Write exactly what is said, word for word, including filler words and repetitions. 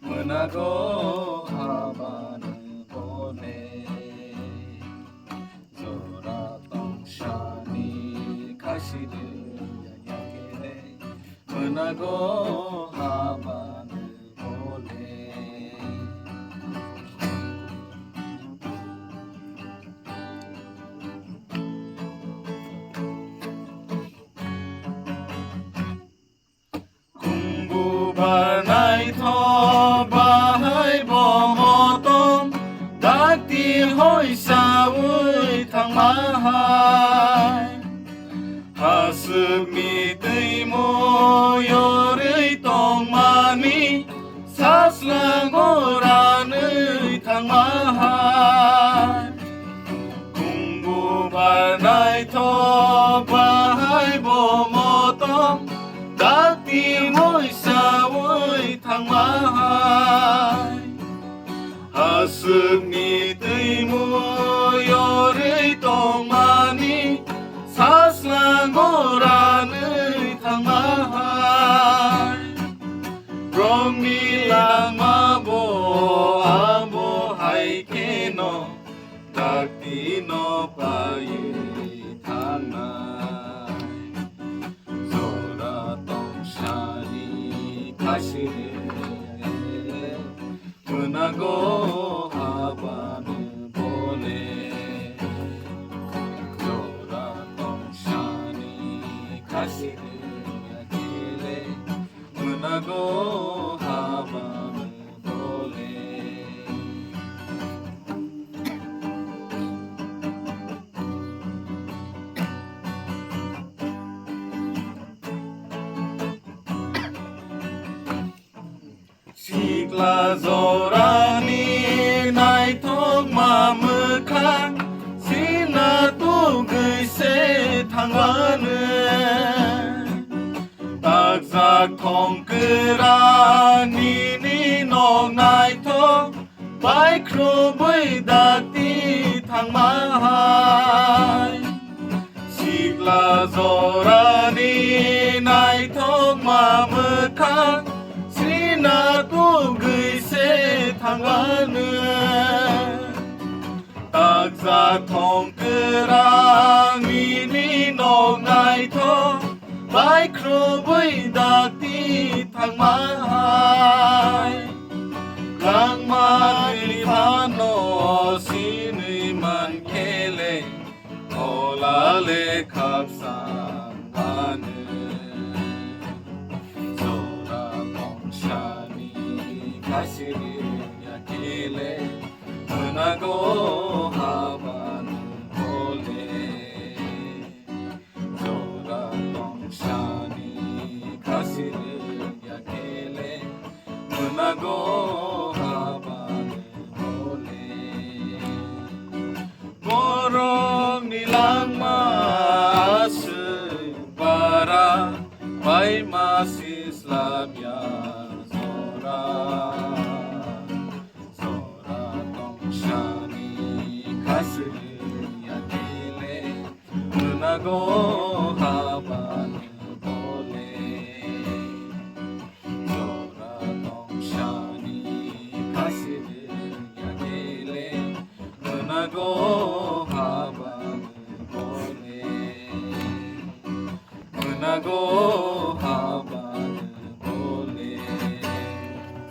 Mwnago habani bole, jora tongsani khasi de yakele. Mwnago habani bole. Khumbu barnai tho bahai bo motom, dakti hoi saui thangma hai. Hasukni twi muiorwi tongmani, saslango ranwi thangma hai. Khumbu barnai tho bahai bo motom, dakti hoi saui thangma hai. Hasukni twi muiorwi tongmani, saslango ranwi thangma hai. Rongni langma bo abo hai kheno, dakti no paiwi thangnai. Jora tongsani khasi de, mwnago habani bole. Jora tongsani khasi de yakele, mwnago habani bole. Sikla jorani naithokma mwkhang sina tugwi se thangmani. Takjak thong kwrang nini nok naithok, bai khrubwi dakti thangma hai. Sikla jorani naithokma mwkhang, srina tugwi se thangmani. Takjak thong kwrang nini nok naithok, bai khrubwi dakti thangma hai. Langmani phano sinwi mankhe le, ola le khakchang mani. Jora tongsani khasi ya khe le, mwnago habani bole. Jora tongsani khasi ya khe le, mwnago habani bole. Borokni langma aswk bara, bai ma sislam ya jora. Jora tongsani khasi ya khe le, mwnago habani bole. Jora tongsani khasi ya khe le, mwnago habani bole. Mwnago